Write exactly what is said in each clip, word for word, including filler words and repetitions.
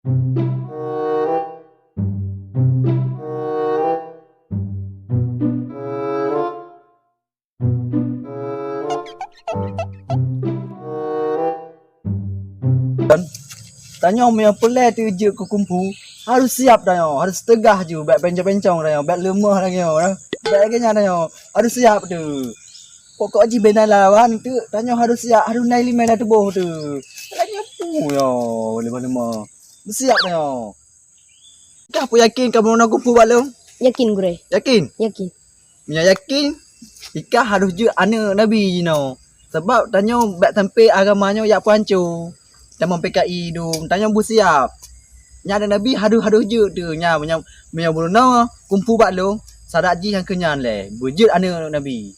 Dan tanyoe meunyoe peureulée teuh jeuet keu kungfu, harôh siap tanyoe, harôh teugaih ju, bék bencong-bencong tanyoe, bék leumoh tanyoe, bék lagée nyan tanyoe, harôh siap teuh. Pokok jih bina lawan teuh, tanyoe harôh siap, harôh na iéleumé lam tuboh teuh. Lagée peue nyoe, leumoh-leumoh. Beusiap tanyoe. Kah peuyakin kamoe na kungfu bak lôn? Yakin, Gurée. Yakin? Yakin. Meunyoe yakin, ikah harôh jeuet aneuëk Nabi jinoe. Sabab tanyoe bék sampoe agama nyoe jak peuhanco. Tamong P K I dum, tanyoe beusiab. Nyan aneuëk Nabi harôh-harôh jeuet teuh. Nyan meunyoe, meunyoe bunoe kungfu bak lôn, sarat jih nyang keu nyan lé, beujeuet aneuëk Nabi.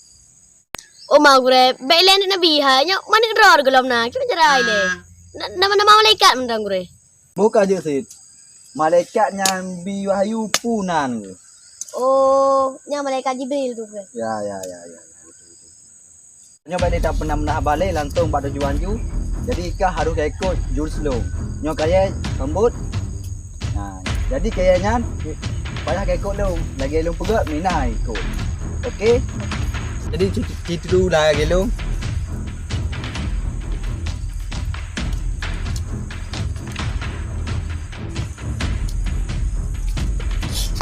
Oma Gurée, bék lé aneuëk Nabi hai, nyoe maneuëk droe gohlom na, kiban cara ilée. Na, nama-nama malaikat mantong Gurée. Bukan jeuet cit. Malaikat nyan bi wahyu peue nan geuh. Oh, nyan malaikat Jibril tu Gurée. Ya, ya, ya, ya. Nyoe bak lé tapeuna meunan haba lé langsong bak tujuan ju. Jadi ikah harôh ka ikot jurus lôn. Nyoe kayée sambot. Nah, jadi kayée nyan payah ka ikot lôn. Lagée lôn peugah meunan ikot. Oke? Jadi ci, ci, ci tu lah lagée lôn.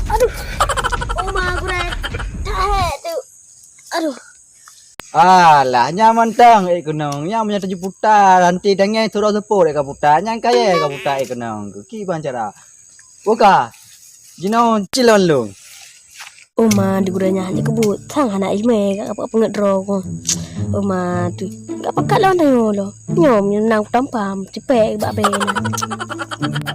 Aduh. Oma Gurée. Tahek tu. Aduh. Alah, nyan mantong ék keunong. Nyan meunyoe teuju puta, ranté dangée surok seupôt ék ka puta. Nyan kayée ka puta ék keunong. Kiban cara. Buka. Jinoe cilon lôn. Oma di gurée nyan hana keubut. Sang hana iéleumé, ka peungeut droe ku. Oma tu. Ka pakat lawan tanyoe lo. Nyoe meunang tampam, cipék bak bée na.